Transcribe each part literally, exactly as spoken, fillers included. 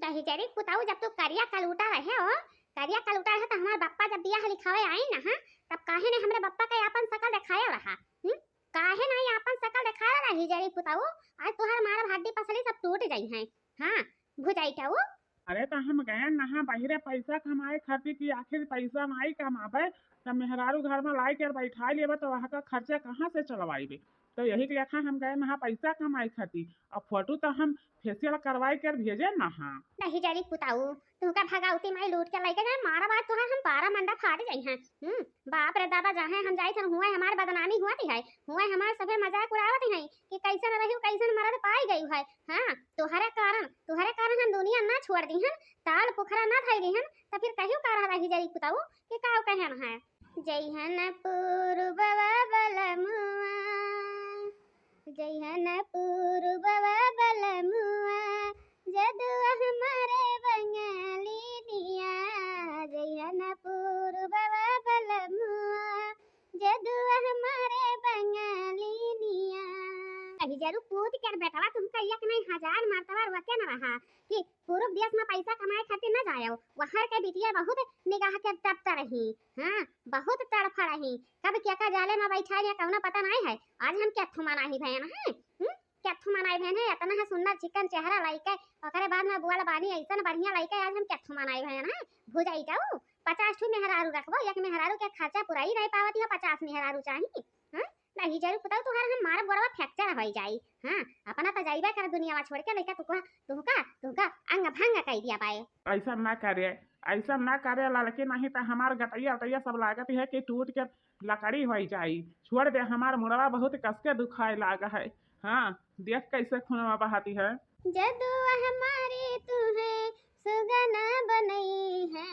दहिजरी पुताऊ, जब तू करिया कलूटा रहे हो, करिया कलूटा रहे, तो हमार बप्पा जब बियाह लिखावे आई ना, हाँ, तब काहे ने हमरे बप्पा के आपन शकल देखाया रहा? हम्म? काहे नहीं आपन शकल देखाया रहा, दहिजरी पुताऊ? आज तुहार मारब हड्डी पसली सब टूट जाई हैं। हाँ, भुजाई के ऊ। अरे, तो हम गए नहा बहिरे पैसा कमाए खातिर कि आखिर पैसा नाई कमाबे, तो मेहरारू घर में लाई के बैठा लेबे, तो वहाँ का खर्चा कहाँ से चलवाइबे? तो यही के लेखा हम गए नहा पैसा कमाए खातिर, और फोटो तो हम फेशियल करवाए के भेजे नहा। दहिजरी पुताऊ, तुहका भगावती माई लूट के लेके जाए, मारा बात तुहार हम बारह मंडा फाट जाई हैं। हम्म, बाप रे दादा, जहाँ हम जाई थे हुआ हमार बदनामी हुआ थी है, हुआ हमार सभे मजाक उड़ावत है कि कैसन रही, कैसन मरद पाई गई है। हाँ, तुहरे कारण, तुहरे कारण हम दुनिया ना छोड़ दी हन, ताल पोखरा ना धई दी हन, तो फिर कहियो का रहा दहिजरी पुताऊ कि का कहन है। जइहन पूर्ववा बलमुआ, जइहन पूर्ववा बलमुआ, जदुआ हमारे बंगाली दिया, जइहन पूर्ववा बलमुआ, जदुआ हमारे बंगाली दिया। दहिजरू पूत के बेटवा, तुमका एक नहीं हजार मर्तबा रोके न रहा कि पूरब देश में पैसा कमाए खातिर न जायो, वहाँ के बिटिया बहुत निगाह के दफ्तर ही। हाँ, बहुत तड़फड़ ही। कब क्या का जाले में बैठा है, कौनो पता नहीं है। आज हम क्या थुमाना ही भयन है, हम्म? क्या थुमाना ही भयन है, इतना है सुंदर चिकन चेहरा लाइके, ओकरे बाद में बोल बानी ऐसन बढ़िया लाइके, आज हम क्या थुमाना ही भयन है। भुजाई जाऊ, पचास ठू मेहरारू रखबो, एक मेहरारू के खर्चा पुराई नहीं पावत है, पचास मेहरारू चाही। हाँ? दहिजरू पुताऊ, तुहार हम मारब गोड़वा फ्रैक्चर होई जाई। हाँ, अपना तो जाइबे कर दुनियावा छोड़ के, लइका तुका, तुहका, तुहका अंग भंग कई दिया बाए। ऐसा ना करे, ऐसा ना करे लड़के, नहीं तो हमार गटैया उटैया सब लागत है कि टूट के लकड़ी होई जाई। छोड़ दे, हमार मुड़वा बहुत कस के दुखाए लाग है। हाँ, देख कैसे खूनवा बहाती है। जदुआ हमारी तुहे सुगना बनई है,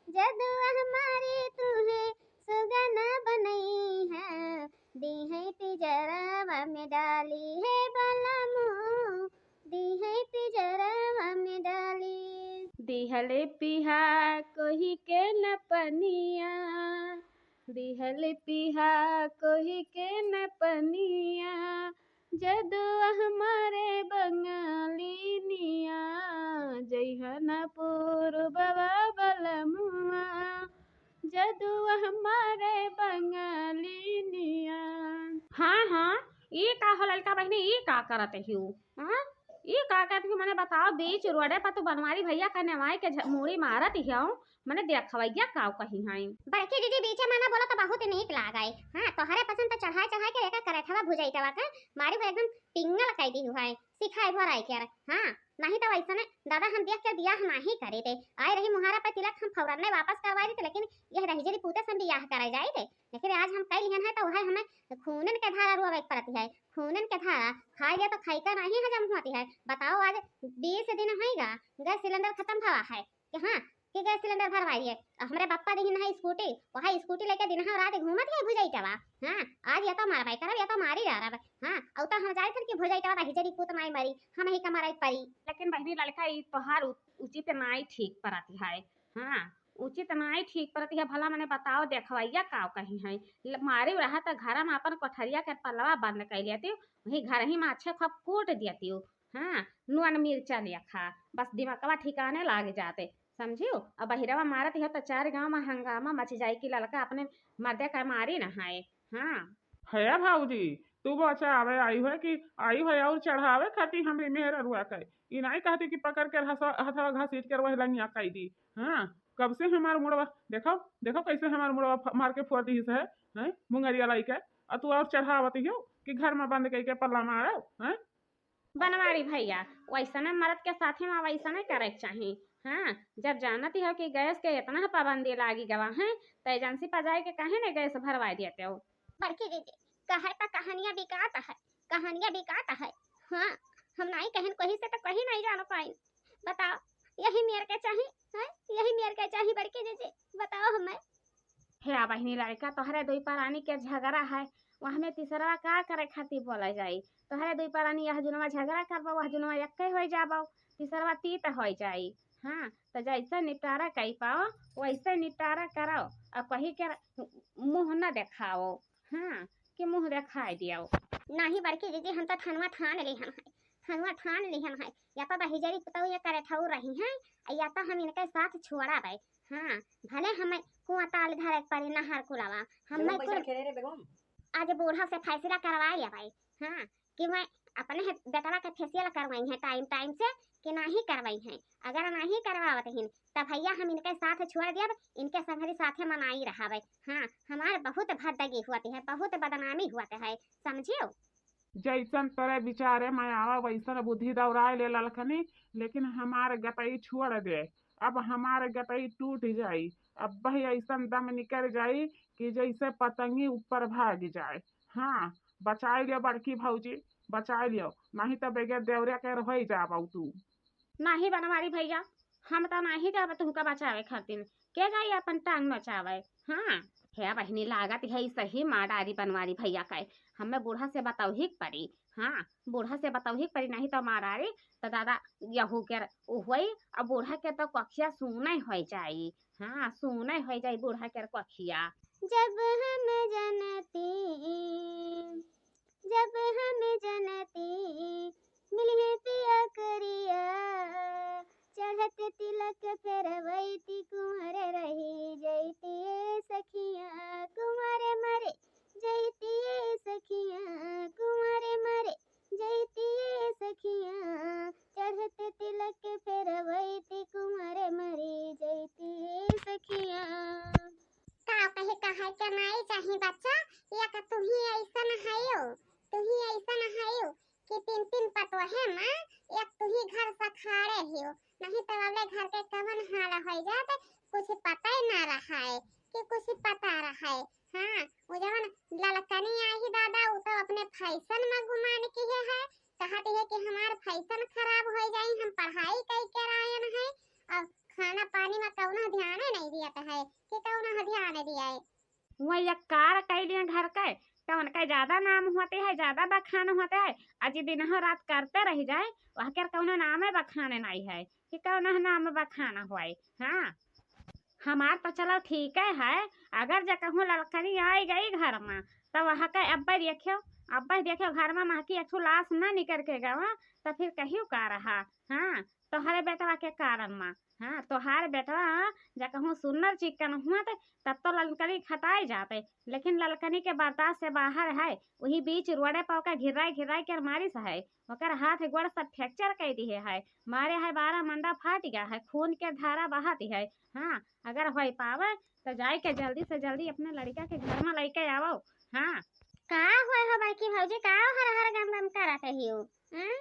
जदुआ हमारी तुहे सुगना बनई है, दी है पिजरवा में डाली है बलमू, दी है पिजरवा में डाली। दिहले पिहा कोही के न पनिया, दिहले पिहा कोही के न पनिया, जदुआ हमारे बंगाली निया, जइहन पूर्ववा बलमुआ, जदुआ हमारे बंगाली निया। हाँ, हाँ, ई का हो ललका बहिनी, ई का करत हियो? हाँ, ई का करत हियो? मने बताओ, बीच रोडे पर तू बनवारी भैया कने वाई के झ-, मूड़ी मारत हियो, मने देखवैया काव कही हैं। बड़की दीदी बीचे में ना बोलो तो बहुत नीक लागे। हाँ, तोहरे पसंद तो चढ़ाए चढ़ाए के एका करैठवा भुजैठवा के मारी वो एकदम पिंगल कई दी हुआ है, सिखाए भराए के। हाँ, नहीं तो वैसने दादा हम देख के बियाह नहीं करे थे। आए रही मुहारा पे तिलक, हम फौरन नहीं वापस करवा देते, लेकिन यह दहिजरी पूते से हम बियाह करे जाए थे। लेकिन आज हम कई लिहन है तो वह हमें खूनन के धारा रोवे के पड़ती है, खूनन के धारा। खाए ले तो खाई का नहीं हजम होती है। बताओ, आज बीस दिन होएगा गैस सिलेंडर खत्म भवा है कि हाँ, कि गैस सिलेंडर भरवाइए। हमरे बप्पा दिहिन है स्कूटी, वहाँ स्कूटी लेके दिन रात घूमत है भुजैटवा। हाँ, आज या तो मारबै करब, या तो मारी डारब। हाँ, औ तो हम जाए थे कि भुजैटवा दहिजरी पूत माई मरी, हम ही का मराई परी। लेकिन बहिनी ललका, ई तोहार उ-, उचित नाई ठीक परत है। हाँ, उचित नाई ठीक परत है। भला मने बताओ, देखवैया काव कही है? ल-, मारी रहा त घर में अपन कोठरिया के पल्लवा बंद कर लेती, वही घर ही में अच्छे खूब कूट देती। हाँ, नून मिर्चा लिया खा, बस दिमागवा ठिकाने लाग जाते, समझियो? अब बहिरवा मारत है तो चार गांव में हंगामा मच जाए कि ललका अपने मर्दे का मारी नहाए। हाँ। है भौजी, तू बचावे आई है कि आई है और चढ़ावे खातिर हमरी मेहररुआ के? ई नहीं कहती कि पकड़ के हथवा, हथवा घसीट के वही लंगिया कई दी। हाँ, कब से हमार मुड़वा, देखो, देखो कैसे हमार मुड़वा फ-, मार के फोड़ दी है, हैं, मुंगरिया लाई के। और तू और चढ़ावत हो कि घर में बंद कई के पल्ला मारो, हैं? बनवारी भैया, वैसने मर्द के साथे में वैसने करे के चाही। हाँ, जब जानत हो कि गैस के इतना पाबंदी लागी गवा है, तो एजेंसी पर जाए के काहे ने गैस भरवा देते हो? बड़की दीदी, कहे तो कहानियाँ बिकात है, कहानियाँ बिकात है। हाँ, हम नहीं कहन कोई से तो कहीं नहीं जान पाइन। बताओ, यही मेर के चाही, हैं? यही मेर के चाही बड़की दीदी, बताओ हमें। हे आ बहिनी लड़का, तोहरे दुई परानी के झगड़ा है, वह में तीसरवा का करे खातिर बोला जाई? तोहरे दुई परानी यह जुनवा झगड़ा करबो, वह जुनवा एक्के हो जाबो, तीसरवा तीत हो जाई। हाँ, तो जैसे निपटारा कई पाओ, वैसे निपटारा करो, और कहीं के मुँह न देखाओ। हाँ, कि मुँह देखाई दियो। नहीं बड़की दीदी, हम तो ठनवा ठान ली हम है, ठनुआ ठान लिहन है, या तो बहिजरी पतऊ ये करे ठऊ रही हैं, या तो हम इनके साथ छोड़ाबे। हाँ, भले हमें कुआं ताल धरे के पड़े, नहर कुलवा, हमें कुल आज बूढ़ा से फैसला करवा लेबे। हाँ, कि मैं अपने बेटवा के फेसियल करवाई है टाइम टाइम से कि नहीं करवाई है। अगर नहीं करवावत हिन, तब भैया हम इनके साथ छोड़ देब, इनके संगरी साथे मनाई रहबे। हाँ, हमार बहुत भद्दगी हुअत है, बहुत बदनामी हुअत है, समझियो। जैसन तोरे विचारे में आवा वैसन बुद्धि दौड़ाए ले ललकनी, लेकिन हमार गतई छोड़ दे। अब हमार गतई टूट जाई, अब भाई ऐसन दम निकल जाई कि जैसे पतंगी ऊपर भाग जाए। हाँ, बचाई लियो बड़की भौजी, बचाई लियो, नहीं तो बेगे देवरे के रह जाबऊ तू। नहीं बनवारी भैया, हम तो नहीं जाब तुमका बचावे खातिर, के जाई अपन टांग नचावे। हाँ, हे बहिनी, लागत है सही मार डारी बनवारी भैया का। हमें बूढ़ा से बतौही के पड़ी। हाँ, बूढ़ा से बतौही के पड़ी, नहीं तो मार डारी तो दादा यहू के उ होई, अब बूढ़ा के तो कखिया सुने हो जाई। हाँ, सुने हो जाई बूढ़ा के कखिया। जब हम जनती, जब हम जनती, मिलिहे पिया करिया, चढ़त तिलक फेरवैती, कुंवर रही जैती ए सखिया, कुंवर मरे जैती ए सखिया, कुंवर मरे जैती ए सखिया, चढ़त तिलक फेरवैती, कुंवर मरे जैती ए सखिया। का कहे, कहे के नाई चाही बच्चा, एक तुही ऐसन हयो, तुही ऐसन हयो कि तीन तीन पतोहे में एक तुही घर सखारे हियो, नहीं तो अबले घर के कवन हाल हो जात, कुछ पता ही ना रहा है कि कुछ पता रहा है। हाँ, वो जवन ललकनी आई दादा, वो तो अपने फैशन में गुमान किहे है, कहत है कि हमार फैशन खराब हो जाई, हम पढ़ाई कई के आयन है और खाना पानी में कौनो ध्यान नहीं दियत है कि कौनो ध्यान दिए। वो एक कार कई लिए घर के, तो उनका ज्यादा नाम होते है, ज्यादा बखान होते है। आज दिन हो रात करते रह जाए, वह के कौनो नामे बखान नहीं है कि कौनो नाम बखान होए। हाँ, हमार तो चलो ठीक है, अगर जे कहूँ ललकनी आई गई घर में, तो वह के अब्बे देखियो, अब्बे देखियो घर में महकी एक ठो लाश ना निकर के गवा, तो फिर कहियो का रहा। हाँ, तोहरे बेटवा के कारण में। हाँ, तोहार बेटवा जे कहूँ सुन्नर चिक्कन हुआ, तब तो ललकनी खटाई जाते, लेकिन ललकनी के बर्दाश्त से बाहर है। वही बीच रोडे पर ओकर घिर्राई घिर्राई के मारिस है, ओकर हाथ गोड़ सब फ्रैक्चर कर दिए है, मारे है बारह मंडा फाट गया है, खून के धारा बहाती है। हाँ, अगर होई पावे तो जाए के जल्दी से जल्दी अपने लड़का के घर में लेके आवो। हाँ। का होए हो बड़की भौजी, का हर हर गम गम करत हियो? हैं?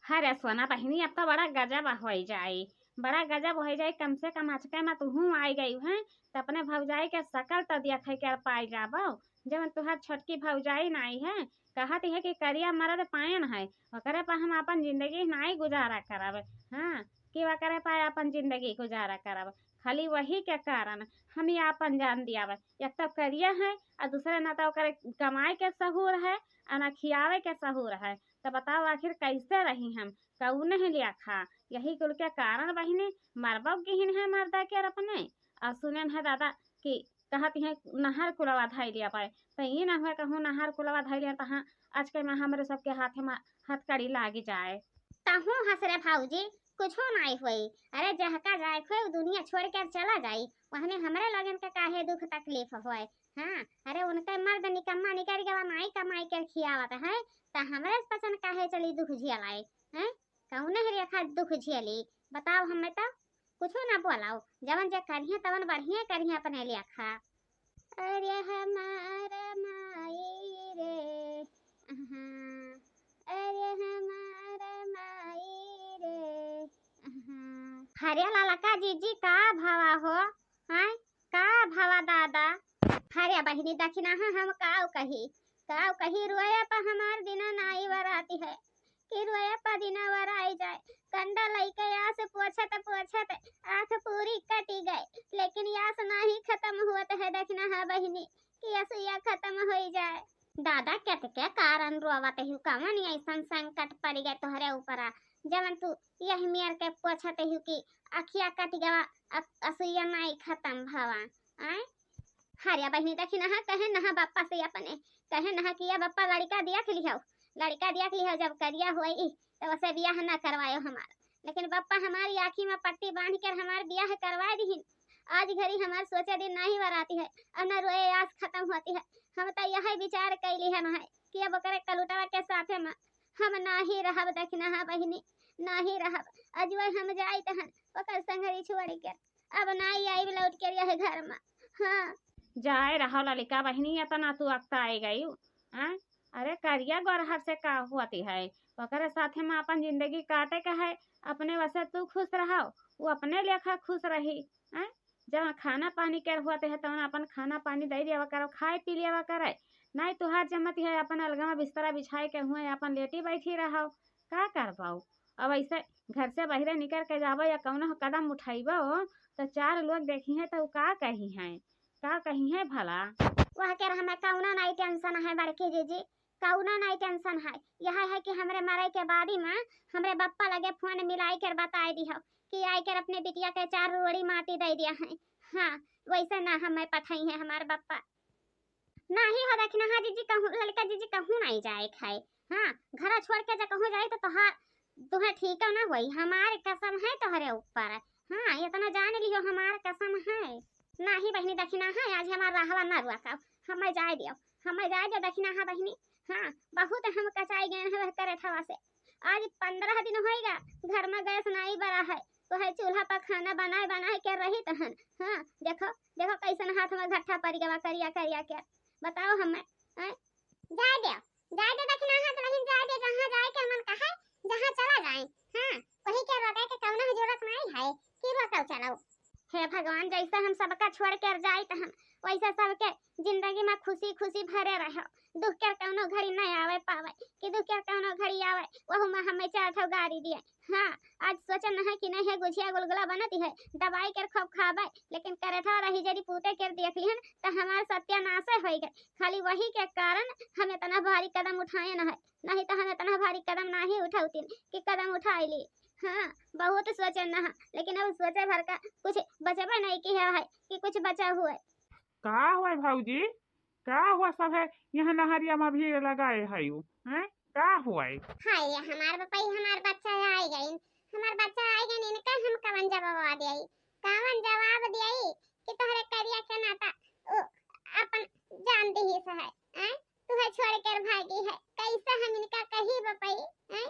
अरे सोना बहिनी, अब तो बड़ा गजब होई जाई, बड़ा गजब होई जाई। कम से कम अचके में तुहूँ आई गई है, तो अपने भौजाई के शकल तो देखे के पाई जाबो। जवन तुहार छोटकी भौजाई नाई है, कहत है कि करिया मरद पायन है, ओकरे पर हम अपन जिंदगी नाई गुजारा करब। हाँ, कि ओकरे पर अपन जिंदगी गुजारा करब। खाली वही के कारण हम ये अपन जान दियाब। एक तो करिया है और दूसरे ना तो ओकरे कमाए के सहूर है और ना खियावे के सहूर है। तो बताओ आखिर कैसे रही हम, कौन है लिया खा? यही कुल के कारण बहिनी मरबो किहिन है मर्दा के अपने। और सुनेन है दादा कि कहत है नहर कुलवा धाई लिया पाए, तो ये ना हुआ कहूँ नहर कुलवा धाई लिया तो हाँ, आज के में हमरे सबके हाथ में हथकड़ी लागी जाए। तहूँ हंस रे भौजी, कुछो नाई होई। अरे जहका जाए खोए, उ दुनिया छोड़ के चला जाई, वहने हमरे लोगन के काहे दुख तकलीफ होए? हाँ, अरे उनके मर्द निकम्मा निकल गवा, नाई कमाई के खियावत है, त हमरे पसन काहे चली दुख झेलाई? हैं? कौने हरिया खा दुख झेली? बताओ हमें तो, कुछो ना बोलाओ, जवन जे करिहे तवन बढ़िया करिहे अपने लेखा। अरे हमार माई रे, हाँ, अरे हमार माई रे, हाँ। हरे ललका जीजी, का भवा हो? हैं? का भवा दादा? हरे बहिनी, दखिना है, हम काव कही, काव कही, रोए पर हमार दिना नाई बराती है कि रोए पर दिना बराई जाए। कंडा लइके आस पोछत पोछत आँख पूरी कटी गए, लेकिन आस नाही खत्म होत है। दखिना है बहिनी कि असुइया खत्म होई जाए। दादा, केतके कारण रोवत हिउ, कवन ऐसन संकट पड़ गए तोहरे ऊपरा, जवन तू यही मेर के पोछत हिउ कि अखिया कट गवा, अ-, असुइया नाई खत्म भवा? आय? हरे बहिनी, देखी नहा, कहे नहा बप्पा से अपने, कहे नहा कि या बप्पा लड़का देख लिहो, लड़का देख लिहो, जब करिया होई तो वसे बियाह ना करवायो हमार। लेकिन बप्पा हमारी आँखी में पट्टी बांध कर हमार बियाह करवा दिहिन। आज घरी हमार सोचे दिन नाही बराती है, और न रोए आस खत्म होती है। हम तो यह विचार कैली हम है कि अब ओकरे कलुटवा के साथे में हम नाही रहब दखिनहा बहिनी, नाही रहब। अजुए हम जाइत हन ओकर संगरी छोड़ के, अब नाही आइब लौट के यह घर में। हाँ। जाए रहो ललिका बहिनी, इतना तू अकताए गई, हाँ? अरे करिया गोरहर से का होती है, ओकरे साथे में अपन जिंदगी काटे के है। अपने वसे तू खुश रहो, वो अपने लेखा खुश रही, हाँ? जब खाना पानी के होते है तवन अपन खाना पानी दे देवा करो, खाए पी लेवा करे। नहीं तुहार जमत है अपन अलगवा बिस्तरा बिछाए के हुए अपन लेटी बैठी रहो, का कर पाओ? अब ऐसे घर से बहरे निकल के जाबो या कौनो कदम उठाइबो तो चार लोग देखी हैं तो का कही हैं, का कही हैं भला? वह के हमें कौनो नहीं टेंशन है बड़की जीजी, कौनो नहीं टेंशन है। यह है कि हमरे मरे के बादी में हमरे बप्पा लगे फोन मिलाई कर बताए दिहो कि आई कर अपने बिटिया के चार रोड़ी माटी दे दिया है। हाँ, वैसे ना हमें पठाई है हमार बप्पा। नाही हो दखिनहा जीजी कहूँ, ललिका जीजी कहूँ नहीं जाए खाए। हाँ, घर छोड़ के जा कहूँ जाए तो तोहार, तुहे ठीक ना होई। हमार कसम है तोहरे ऊपर। हाँ, इतना जान लियो हमार कसम है। नाही बहिनी दखिनहा, आज हमार रहवा ना रुआ का। हमें जाए दियो, हमें जाए दियो दखिनहा बहिनी। हाँ, बहुत हम कचाई गए हैं वह करे थवा से। आज पन्द्रह दिन होइगा, घर में गैस नाई बरा है, तो है चूल्हा पर खाना बनाए बनाए के रही तहन। हाँ, देखो, देखो कैसन हाथ में घट्ठा पड़ गवा करिया करिया के। बताओ हमें, हैं? जाए दे, जाए दे दखिनहा दुलहिन, जाए दे, जहाँ जाए के मन कहे, जहाँ चला जाए। हाँ, वही के रोके के कौनो जरूरत नहीं है कि रोकल चलो। हे भगवान, जैसे हम सबका छोड़ कर जाइत हन, वैसे सबके जिंदगी में खुशी खुशी भरे रहो। दुख के कौनो घड़ी नहीं आवे पावे कि दुख के कौनो घड़ी आवे, वहू में हमें चार ठो गारी दिए। हाँ, आज सोचन है कि नहीं है गुझिया गुलगुला बनत है, दवाई कर खूब खाबे, लेकिन करेठा रही जरी पूते कर देख लिहन तो हमार सत्यानाश हो गए। खाली वही के कारण हम इतना भारी कदम उठाए न है, नहीं तो हम इतना भारी कदम नहीं उठाउतीन कि कदम उठाए ली। हाँ, बहुत सोचन न है, लेकिन अब सोचे भर का कुछ बचबे नहीं किया है कि कुछ बचा हुए। का हुआ भौजी, का हुआ सब है यहाँ नहरिया में भी लगाए है यू, हैं? का हुआ? हाय रे हमार बपई, हमार बच्चा आए गइन, हमार बच्चा आए गइन, इनका हम कवन जवाब दियाई, कवन जवाब दियाई कि तोहरे करिया के नाता उ अपन जान दिहिस है, हैं? तुहे छोड़ कर भागी है, कैसे हम इनका कही बपई, हैं?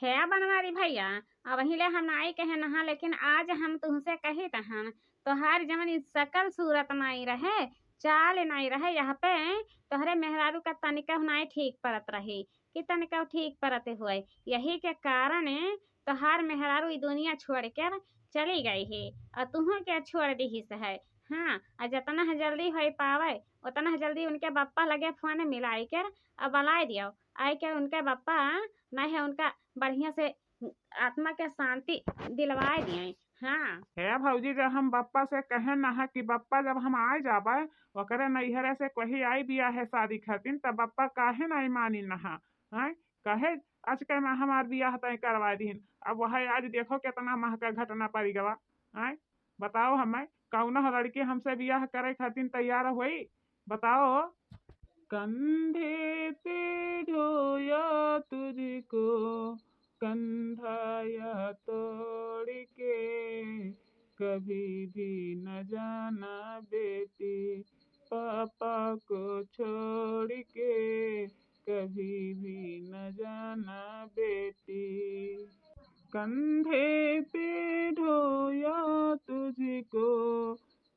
हे बनवारी भैया, अबहीं ले हम नाई कहे नहा, लेकिन आज हम तुहसे कही तहन, तोहार जवन ई सकल सूरत नाई रहे, चाल नाई रहे, यह पे तोहरे मेहरारू का तनिका नाई ठीक परत रही कि तनिका ठीक परत हुए। यही के कारण तोहार मेहरारू ई दुनिया छोड़ के चली गई है और तुहों के छोड़ दिहिस है। हाँ, और जितना जल्दी हो पावे उतना जल्दी उनके बप्पा लगे फोन मिलाई के और बुलाए दियो, आई के उनके बप्पा नहीं है उनका बढ़िया से आत्मा के शांति दिलवाए दिए। हाँ। हे भौजी, जब हम बप्पा से कहे नहा कि बप्पा जब हम आए जाबे, ओकरे नैहरे से कोई आई बिया है शादी खातिर, तब बप्पा काहे नहीं मानी नहा? हैं? कहे आज के मैं हमार बियाह तय करवा दीन। अब वह आज देखो कितना महका घटना पड़ गवा। हैं? बताओ हमें, कौन लड़की हमसे बियाह करे खातिर तैयार हुई? बताओ। कंधे पे ढोया तुझको, कंधा यह तोड़ के, कभी भी न जाना बेटी, पापा को छोड़ के, कभी भी न जाना बेटी। कंधे पे ढोया तुझको,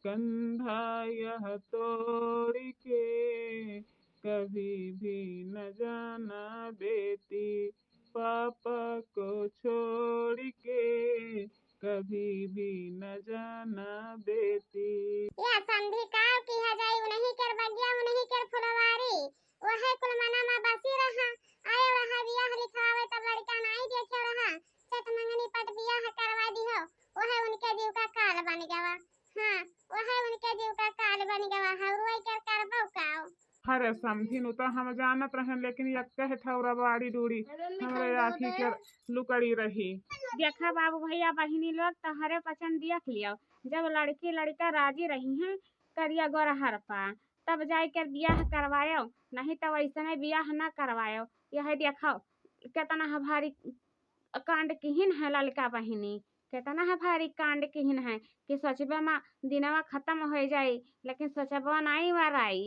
कंधा यह तोड़ के, कभी भी न जाना बेटी, पापा को छोड़ के, कभी भी न जाना बेटी। या समधी का किहा जाई, उन्हीं कर बगिया, उन्हीं कर फुलवारी, वह कुल मना में बसी रहा। आए वह बियाह लिखवावे तब लड़का नाई देखे रहा, चट मंगनी पट बियाह करवा दिहो, वह उनके जीव का काल बन गवा। हाँ, वह उनके जीव का काल बन गवा है, रुआई कर करबो काओ। अरे समधिन, उ तो हम जानत रहन, लेकिन यक्के ठौरा बाड़ी डूड़ी हमरे आँखी के लुकड़ी रही। देखा बाबू भैया बहिनी लोग, तोहरे पचन देख लियो, जब लड़की लड़का राजी रही हैं करिया गोरहर पा, तब जाए कर बियाह करवायो, नहीं तो वैसने बियाह ना करवायो। यह देखो, केतना ह भारी कांड किहिन है ललका बहिनी, केतना ह भारी कांड किहिन है कि सोचबे मा दिनवा खतम होइ जाई, लेकिन सोचबा नाई वाराई।